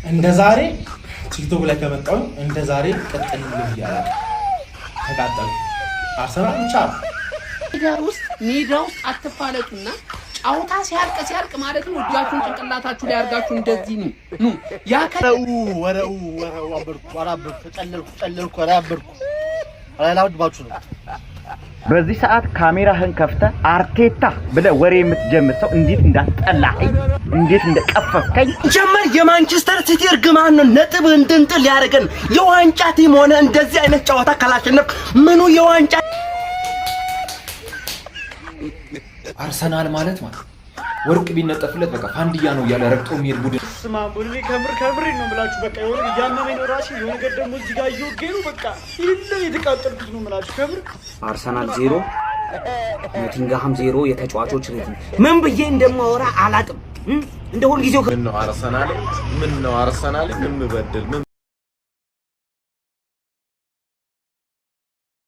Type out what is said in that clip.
እንደ ዛሬ ቲክቶክ ላይ ከመጣሁኝ እንደ ዛሬ ቅጥል ብዬ አላውቅም። ተቃጠልኩ። አርሰናል ብቻ ነው። ሜዳ ውስጥ አትፋለጡና ጨዋታ ሲያልቅ ሲያልቅ ማለት ነው እጃችሁን ጭንቅላታችሁ ላይ አድርጋችሁ እንደዚህ ኑ ኑ ያ ወረው ወረው፣ አበድኩ፣ ኧረ አበድኩ፣ ተጨለልኩ፣ ጨለልኩ፣ ኧረ አበድኩ። ኧረ ላውድባችሁ ነው። በዚህ ሰዓት ካሜራህን ከፍተህ አርቴታ ብለህ ወሬ የምትጀምር ሰው እንዴት እንዳስጠላኸኝ፣ እንዴት እንደቀፈፍከኝ። ጀመር የማንቸስተር ሲቲ እርግማን ነው ነጥብ እንድንጥል ያደረገን። የዋንጫ team ሆነ እንደዚህ አይነት ጨዋታ ካላሸነፍክ ምኑ የዋንጫ አርሰናል ማለት ማለት ወርቅ ቢነጠፍለት በቃ ፋንድያ ነው እያለ ረግጦ የሚሄድ ቡድን። ስማ፣ እኔ ከምር ከምሬ ነው የምላችሁ። በቃ የሆነ እያመመኝ ነው ራሴ፣ የሆነ ነገር ደግሞ እዚህ ጋር እየወጋኝ ነው። በቃ ይህን የተቃጠልኩት ነው የምላችሁ ከምር። አርሰናል 0፣ ኖቲንግሃም 0። የተጫዋቾች rating ምን ብዬ እንደማወራ አላቅም። እንደ ሁልጊዜው ምን ነው አርሰናል፣ ምን ነው አርሰናል፣ ምን በደል ምን